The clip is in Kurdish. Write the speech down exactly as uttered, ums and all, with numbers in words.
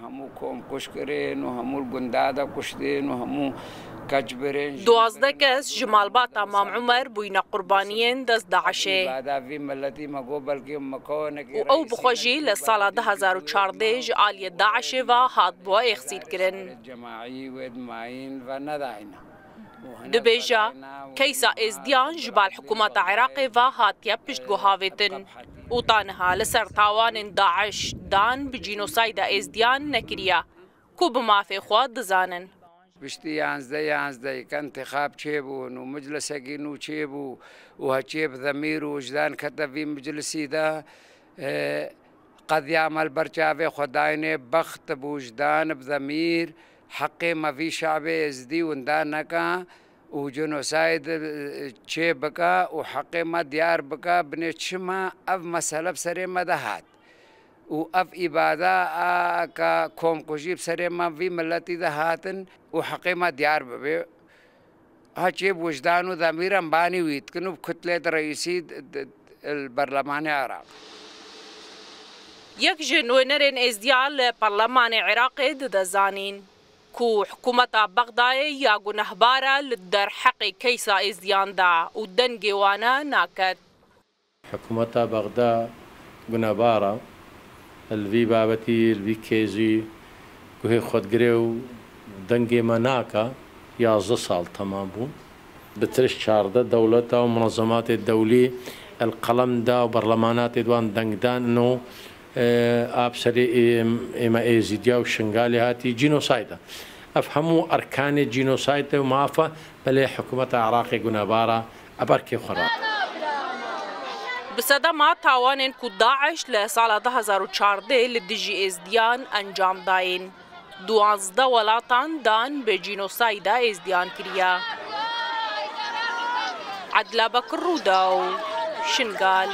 Hemû kom kuşkirin û hemû gunda de kuştin û hemû keç birin. Duwazdeh kes ji malbata Mam Umer bûyne qurbaniyên dest DAIŞê. Îbada vî miletî me got belkî me konekî Û ew bi xwe jî li sala du hezar û çardeh ji aliyê DAIŞê ve hat bû êxsîrkirin. Cemaî wê dimayîn ve nedayne. Dibêje, keysa Êzdiyan ji bal hikûmeta Iraqê ve hatiye piştguhavêtin û ta niha li ser tawanên DAIŞ dan bi cînosayda Êzdiyan nekiriye, ku bi mafê xwe dizanin. Piştî yanzdeh yanzdeh ke întixab çêbûn û miclisekî nû çêbû û heçiyê bi zemîr û wijdan kete vî miclisî de, e, qediya me li ber çavê xwe dayne, bext bi wijdan, bi zemîr, heqê me vî şabê êzdî winda neke û cînosayd, e, çê bike û heqê me diyar bike, binê çima ev mesele bi serê me de hat. Û ev îbada a ka komkujî bi serê me vî miletî de hatin û heqê me diyar bibe. Ha çê bi wijdan û demîr em banî wî dikin û bi kutlê di reîsî d-, d-, li berlemanê Iraq. Yek ji nûnerên Êzdiya li Parlemanê Iraqê dide zanîn ku hikûmeta Bexdayê ya gunehbar e li derheqê keysa Êzdiyan de û dengê wane naket. Hikûmeta Bexda gunehbar e li vî babetî, li vî kêzî guhê xwe digire û dengê me nake. Yazdeh sal temam bû. Bi tirş çardeh dewleta û munezematê dewlî el qelem da û berlemanatê di wan dengdan û, e, a bi serê ê-, ê me Êzîdiya û Şingalê hatî cînosayd e. Ev hemû erkanê cînosayd e û maf e, belê hikûmeta Iraqê gunehbar e, ev erkê xwe rade. Bi sedema tawanên ku DAIŞ li sala du hezar û çardeh li dijî Êzdiyan encam dayîn, duwazdeh welatan dan bi cînosayda Êzdiyan kiriye. Edla Bekir, Rûdaw, Şingal.